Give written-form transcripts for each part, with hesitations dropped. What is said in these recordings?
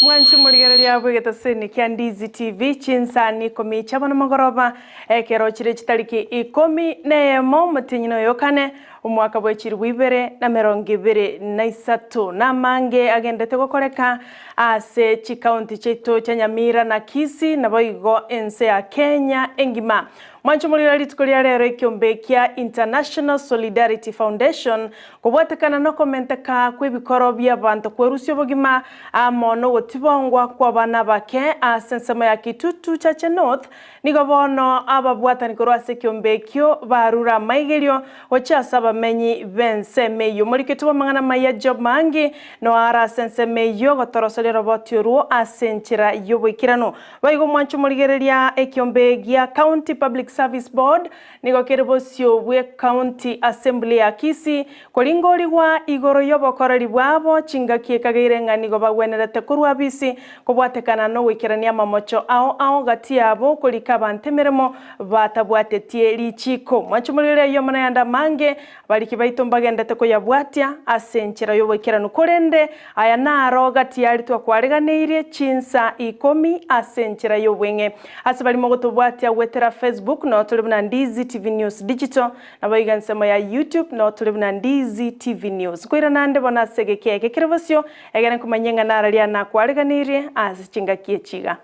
Mwanchi muligereria bwegetaseni kia Ndizi TV chinsani 10 chabana magoroba ekero chire chitariki 11 mutinyino yokane omwaka bwechiri bwibere na 2023 namange agendete gokoreka ase chikaunti chetu cha Nyamira na Kisii na boigo ense ya Kenya engima. Mwancho mulira tukulia lero ikiombe kia International Solidarity Foundation kubwatekana no komenteka kw'ebikoro by'abantu kwerusyo bugima amo no gotibongwa kwa bana bake asensemo ya Kitutu Chache North nigo bono ababwatani korwa ase ekiombe ekio barura maigerio gochasa abamenyi b'ensemo eyo moriketu bamang'ana maya Job Mangi no ara ase ensemo eyo gotorosoria roboti orwo ase enchera y'oboikeranu baigo mwancho morigereria ekiombe gia County Public Service Board nigo kere bosio bwe County Assembly ya Kisii koringorigwa igoro y'obokoreri bwabo chingaki ekageire ng'a nigo bagwenerete korwa bisi kobwatekana no goikerania amamocho ao ao gati yabo korika abantu emeremo batabwatetie richiko. Mwancho morigereria yo manayanda mange bariki baito mbagendete koyabwatia ase enchera y'oboikeranu korende aya naro gati yaritwa kwareganeirie chinsa 10 ase enchera y'obweng'e ase barimo gotobwatia gwetera Facebook no tuli na Ndizi TV News Digital na boiga nsemo ya YouTube no tuli na Ndizi TV News kwira nande bona segekeke kirobosio egere kumanyenga nararia na kwareganirie ase chingakie chiga.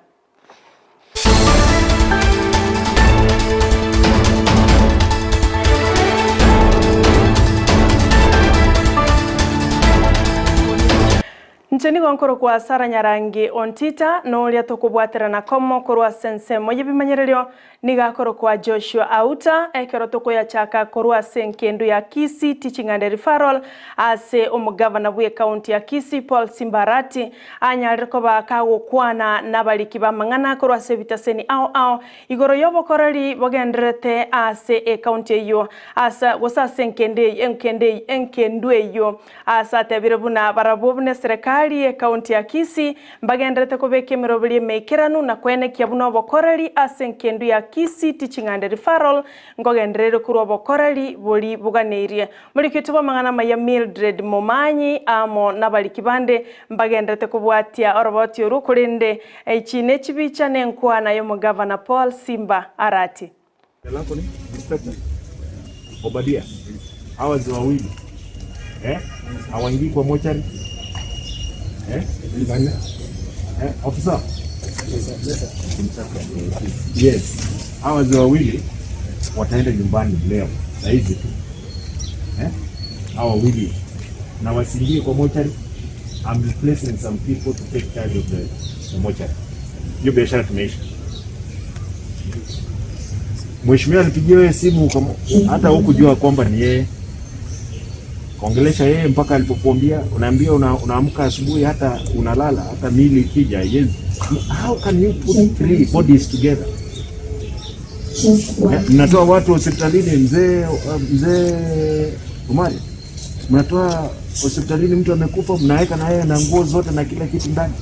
Ncheni gonkoro kwa Sara Nyarangi ontita noria tokobwaterana komo korwa sensemo yebimanyererio nigakoro kwa Joshua Auta ekero tokoyachaka korwa senkendo ya Kisii Teaching and Referral ase omugavana bwe county ya Kisii Paul Simbarati anyarire koba kagokwana nabariki bamang'ana korwa se bitaseni ao ao igoro yobokoreri bogenderete ase e county eyo asa gosa senkende enkende enkendu eyo asa tebire buna barabo bune serikali ye county ya Kisii mbagenderete kobeka emiroberi emeikeranu na kwenekia buno obokoreri ase enkendu ya Kisii Teaching and Referral ngogenderere korwa obokoreri bori buganeirie morikitu bamang'ana maya Mildred Momanyi amo nabariki bande mbagenderete kobwatia oroboti oru korende echi nechibicha nenkwana y'omugavana Paul Simba Arati. Lako ni Inspector Obadia, hawa wazee wawili hawaingii kwa mochari. Officer? Yes. Hawa wazee wawili wataenda nyumbani leo saa hizi tu. Hawa wawili na wasiingie kwa mochari. I'm replacing some people to take charge of the mochari. Hiyo biashara tumeisha. Mheshimiwa alipigia wewe simu hata hukujua kwamba ni yeye. Kaongelesha yeye mpaka alipokuambia, unaambia unaamka asubuhi hata unalala hata mili ikija yes. How can you put three bodies together? Mnatoa watu hospitalini, mzee Omari, mnatoa hospitalini mtu amekufa, mnaweka na yeye na nguo zote na kila kitu ndani.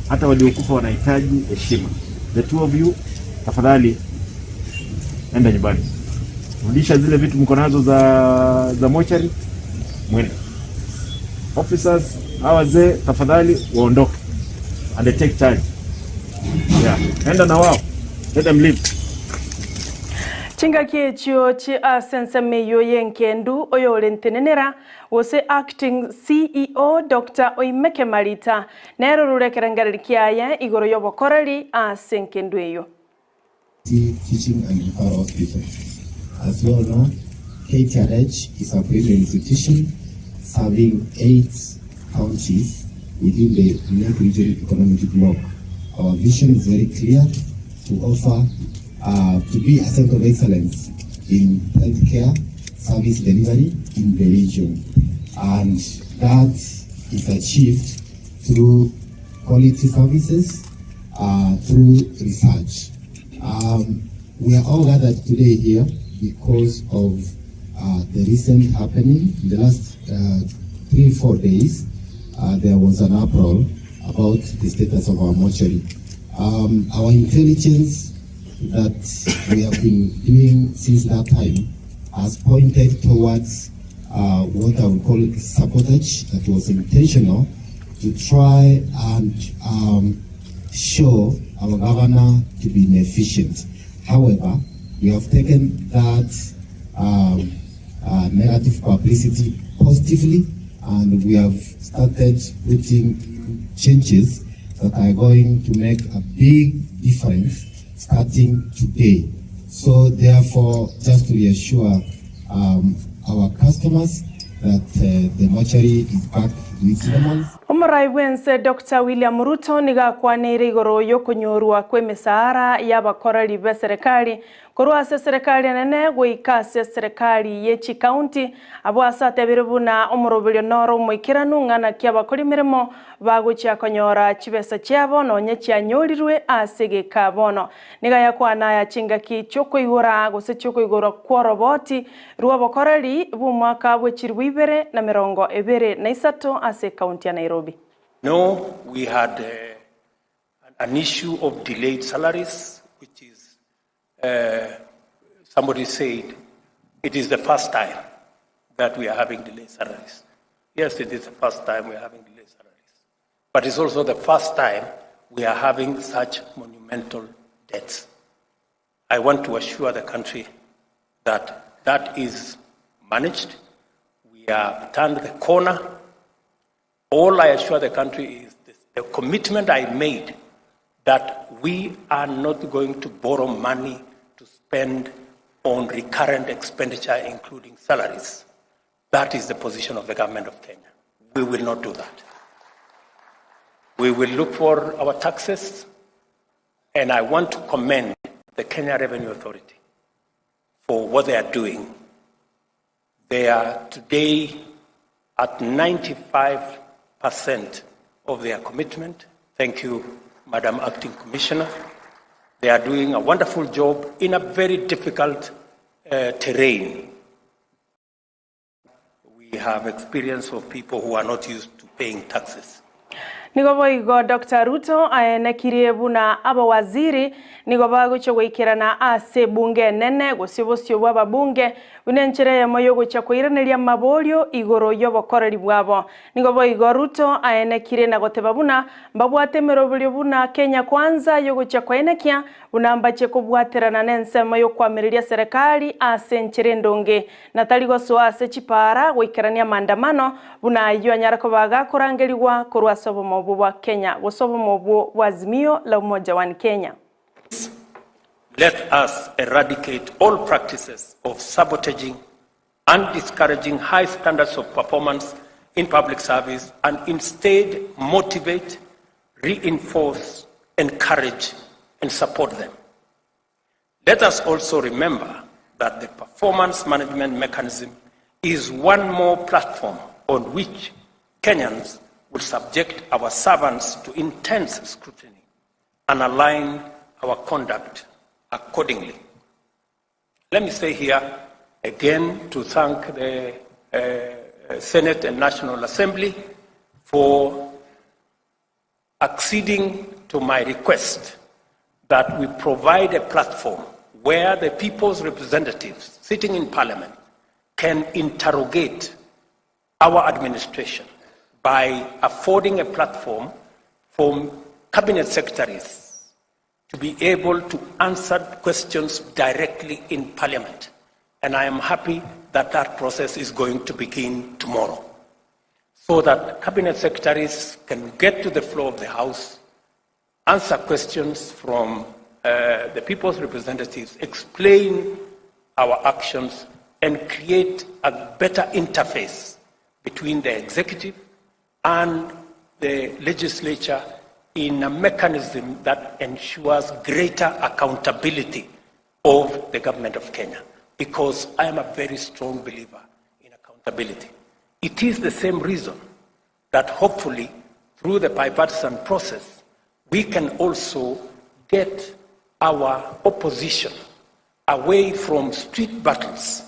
Hata waliokufa wanahitaji heshima. The two of you, tafadhali enda nyumbani. Rudisha zile vitu mko nazo za mochari, mwende. Officers, hawa wazee tafadhali waondoke and they take charge. Yeah, enda na wao. Let them leave. Chingaki echio chi asensemeyo yenkendu oyore ntenenera wose acting CEO Dr. Oimeke Marita nero rurekerengereri kiaye igoro y'obokoreri ase enkendu eyo. Teaching and Referral Hospital. As you all know, KTRH is a premier institution serving 8 counties within the Lake Region Economic Bloc. Our vision is very clear to offer to be a center of excellence in healthcare service delivery in the region, and that is achieved through quality services, through research. We are all gathered today here because of the recent happening. In the last 3-4 days, there was an uproar about the status of our mortuary. Our intelligence that we have been doing since that time has pointed towards what I would call sabotage that was intentional to try and show our governor to be inefficient. However, we have taken that negative publicity positively, and we have started putting changes that are going to make a big difference starting today. So therefore, just to reassure our customers that the mortuary is back with cinnamons. Omorai bwense Dr. William Ruto nigakwanire igoro yokunyorwa kwe misahara y'abakoreri be serikali korwa ase serikali nene goika ase serikali ye chikaunti abo ase atebire buna omoroberio noro omoikeranu ng'ana ki abakori emirimo bagochia konyora chibesa chiabo nonye chianyorirwe ase geka bono niga yakwana ya chingaki chiokoigora gose chiokoigorwa kworoboti rw'abakoreri b'omwaka bw'echirwe ibere na mirongo ibere na isato ase kaunti ya Nairobi. No, we had an issue of delayed salaries, which is, somebody said, it is the first time that we are having delayed salaries. Yes, it is the first time we are having delayed salaries. But it's also the first time we are having such monumental debts. I want to assure the country that that is managed. We have turned the corner. All I assure the country is this, the commitment I made that we are not going to borrow money to spend on recurrent expenditure, including salaries. That is the position of the government of Kenya. We will not do that. We will look for our taxes, and I want to commend the Kenya Revenue Authority for what they are doing. They are today at 95% of their commitment. Thank you, Madam Acting Commissioner. They are doing a wonderful job in a very difficult terrain. We have experience of people who are not used to paying taxes. Nigo boigo Dr. Ruto aenekirie buna abawaziri nigo bagocha goikerana ase bunge nene gose bosio bwa babunge bune nchere yamo yogocha koiraneria maborio igoro y'obokoreri bwabo. Nigo boigo Ruto aenekirie na goteba buna mbabwate meroberio buna Kenya Kwanza yogocha koenekia buna mbache kobwaterana n'ensemo yokwamiriria serikali ase nchere ndonge natari gosoa ase chipara goikerania maandamano buna ayo anyara kobaga korangeriwa korwa sobomo wa Kenya gosobo mobwo wa Azimio la Umoja wa Kenya. Let us eradicate all practices of sabotaging and discouraging high standards of performance in public service and instead motivate, reinforce, encourage, and support them. Let us also remember that the performance management mechanism is one more platform on which Kenyans will subject our servants to intense scrutiny and align our conduct accordingly. Let me say here again to thank the Senate and National Assembly for acceding to my request that we provide a platform where the people's representatives sitting in Parliament can interrogate our administration by affording a platform for cabinet secretaries to be able to answer questions directly in Parliament. And I am happy that that process is going to begin tomorrow, so that cabinet secretaries can get to the floor of the House, answer questions from the people's representatives, explain our actions, and create a better interface between the executive and the legislature in a mechanism that ensures greater accountability of the government of Kenya, because I am a very strong believer in accountability. It is the same reason that hopefully through the bipartisan process, we can also get our opposition away from street battles.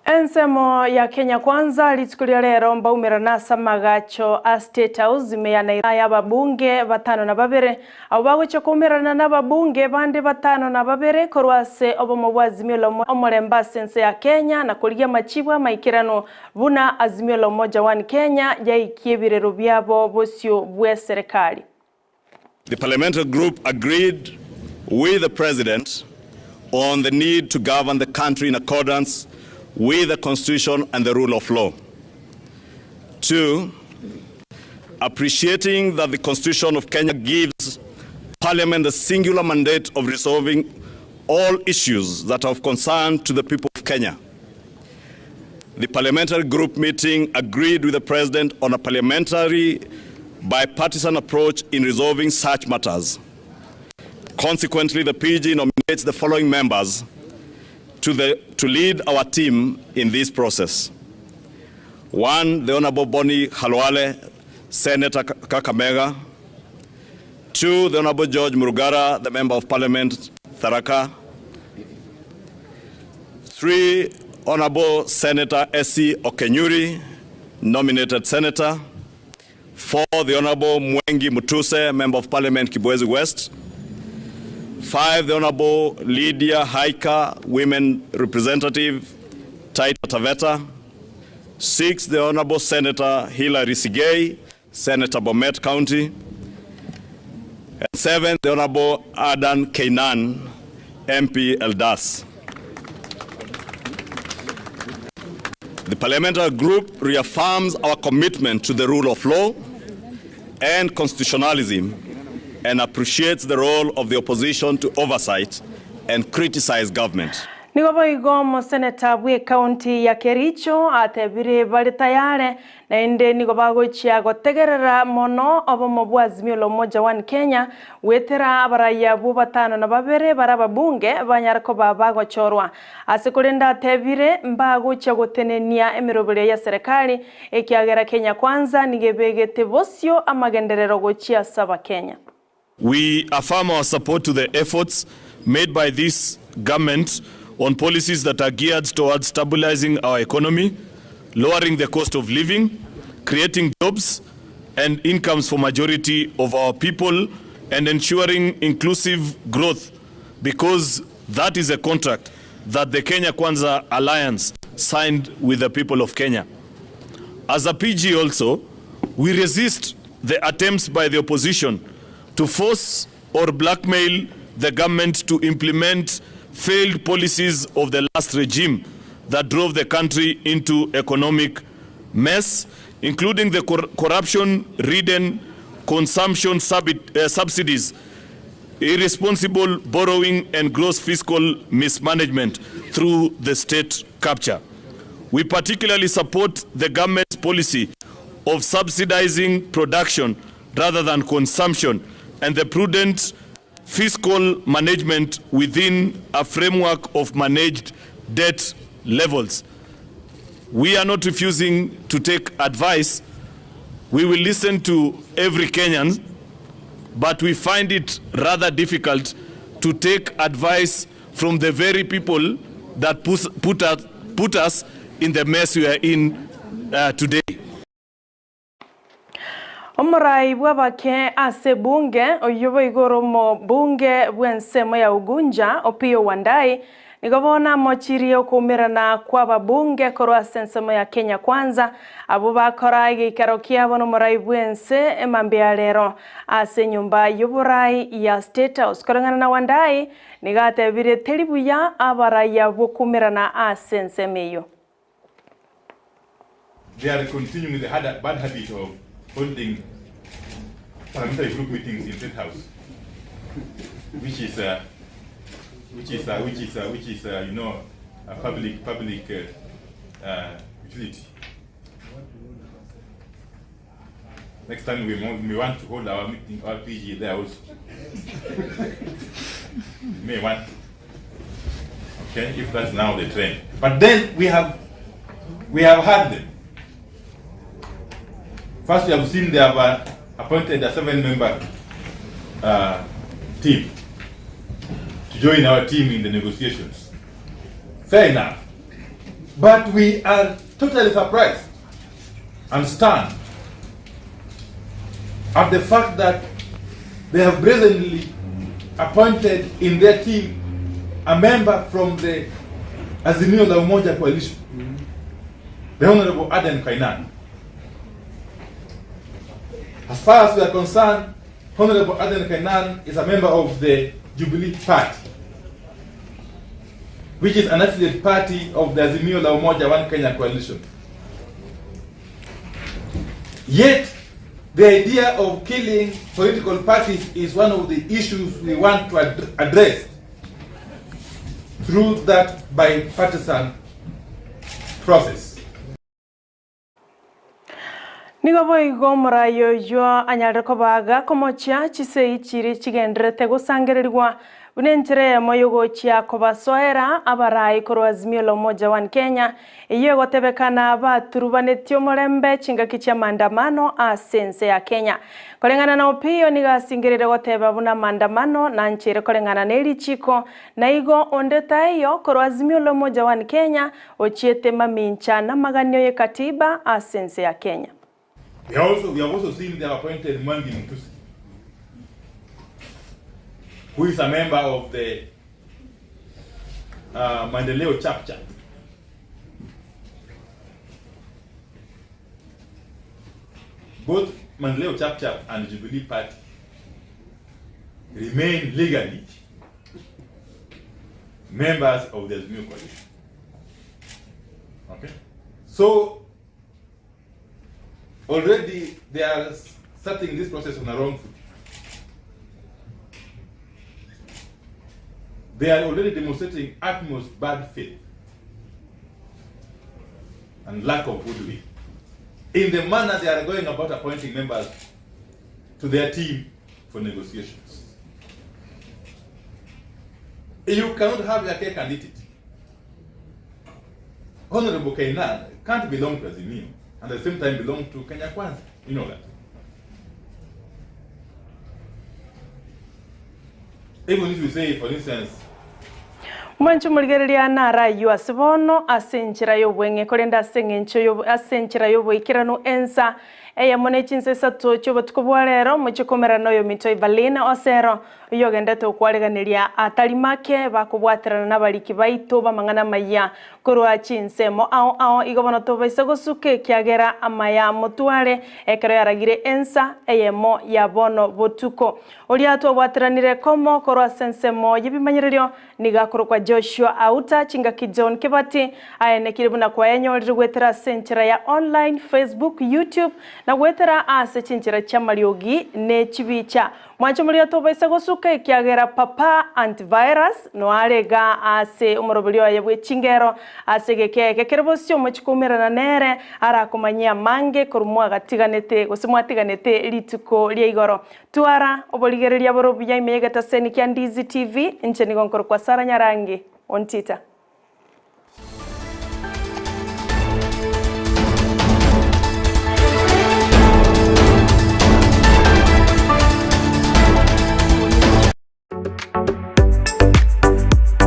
Ensemo ya Kenya Kwanza litukulia lero mbaumira nasa magacho a State House imeyana ya babunge 52 abo bagocha kuumirana na babunge bande 52 korwase obomo bwa Azimio la Omulembe sense ya Kenya na kuligia machibwa maikirano buna Azimio la Umoja One Kenya yaikie birero byabo bosio bwe serikali. The parliamentary group agreed with the president on the need to govern the country in accordance with the Constitution and the rule of law. 2, appreciating that the Constitution of Kenya gives Parliament the singular mandate of resolving all issues that are of concern to the people of Kenya. The parliamentary group meeting agreed with the President on a parliamentary bipartisan approach in resolving such matters. Consequently, the PG nominates the following members to lead our team in this process. 1, the Honorable Boni Khalwale, Senator Kakamega. 2, the Honorable George Murugara, the Member of Parliament, Tharaka. 3, Honorable Senator S.C. Okenyuri, nominated Senator. 4, the Honorable Mwengi Mutuse, Member of Parliament, Kibwezi West. 5, the Honorable Lydia Haika, Women Representative, Taita Taveta. 6, the Honorable Senator Hilary Sigei, Senator Bomet County. And 7, the Honorable Adan Keynan, MP Eldas. The parliamentary group reaffirms our commitment to the rule of law and constitutionalism and appreciates the role of the opposition to oversight and criticize government. Nigobo igomo Senator bwe county ya Kericho atebire bali tayare na ende nigo bagochia gotegerera mono obomo bwa Azimio la Umoja One Kenya wetera abaraya bo 52 baraba bunge banyarako babagochorwa asikurenda atebire mbagochia gotenenia emirobere ya serikali ekiagera Kenya Kwanza nigebegete bosio amagenderero gochia saba Kenya. We affirm our support to the efforts made by this government on policies that are geared towards stabilizing our economy, lowering the cost of living, creating jobs and incomes for majority of our people, and ensuring inclusive growth, because that is a contract that the Kenya Kwanza Alliance signed with the people of Kenya. As a PG also, we resist the attempts by the opposition to force or blackmail the government to implement failed policies of the last regime that drove the country into economic mess, including the corruption-ridden consumption subsidies, irresponsible borrowing, and gross fiscal mismanagement through the state capture. We particularly support the government's policy of subsidizing production rather than consumption and the prudent fiscal management within a framework of managed debt levels. We are not refusing to take advice. We will listen to every Kenyan, but we find it rather difficult to take advice from the very people that put us in the mess we are in today. Omorai bwabake ase bunge oyobo igoro mo bunge bwensemo ya Ugunja Opiyo Wandayi nigobona mochirio kumirana kwa babunge korwa sensemo ya Kenya Kwanza abo bakora igikaro kiabo no morai bwense emambe lero ase nyumba yoburai ya State House korengana na Wandayi nigatebire telibuya abaraya bokumirana ase nsemeyo. They are continuing the bad habit of holding parliamentary group meetings in State House, which is you know, a public utility. Next time we may want to hold our meeting, our PG there also. We may want to. Okay, if that's now the trend. But then we have had them. First, we have seen they have appointed a 7-member team to join our team in the negotiations. Fair enough. But we are totally surprised and stunned at the fact that they have brazenly appointed in their team a member from the Azimio la Umoja coalition, the Honorable Aden Kainan. As far as we are concerned, Honorable Aden Kainan is a member of the Jubilee Party, which is an affiliate party of the Azimio la Umoja One Kenya coalition. Yet, the idea of killing political parties is one of the issues we want to address through that bipartisan process. Nigo boigo omorayi oywo anyarire kobaga komochia chisei chiri chigenderete gosangererigwa buna enchera eyemo yogochia kobasoera abarai korwa Azimio la Umoja One Kenya eyo egotebekana baturubanetie omorembe chingaki chia maandamano ase ense ya Kenya. Koreng'ana na Opiyo nigo asingerire goteba buna maandamano na nchere koreng'ana na erichiko na igo onde taiyo korwa Azimio la Umoja One Kenya ochiete mamincha na maganio ye katiba ase ense ya Kenya. We have also seen they have appointed Mwangi Mutusi, who is a member of the Maendeleo chapter. Both Maendeleo chapter and Jubilee Party remain legally members of the Azimio coalition. Okay? So, already they are starting this process on the wrong foot. They are already demonstrating utmost bad faith and lack of goodwill in the manner they are going about appointing members to their team for negotiations. You cannot have your cake and eat it. Honorable Kainan can't belong to Azimio and at the same time belong to Kenya Kwanza. You know that. Even if you say, for instance, Mwancho muligereria narayu ase bono ase enchera y'obweng'e korenda ase eng'encho ase enchera y'oboikeranu ensa eyemo ne chinsa isato chiobotuko bwa rero mochikomerana oyo mito Evelyn Osero oyo ogendete okwariganiria atari make bakobwaterana n'abariki baito bamang'ana maya korwa chinsemo ao ao igo bono tobaise gosuka ekiagera amaya motware ekero yaragire ensa eyemo ya bono botuko oria twabwateranire komo korwa ase ensemo y'ebimanyererio nigakorokwa Joshua Auta chingaki John Kibati aenekire buna kwayanyorire gwetera ase enchera ya online Facebook YouTube na gwetera ase chinchera chia mariogi ne chibicha mwancho muri tobaise gosuka ekiagera papa antivirus no arega ase omoroberi oye bwe chingero ase gekeke kerebosio mochikumerana nere arakomanyia mange korumwa gatiganete gose mwatiganete rituko ria igoro twara oborigereria borobuya imegeta seni kia Ndizi TV nche nigo nkoro kwa Sara Nyarangi ontita.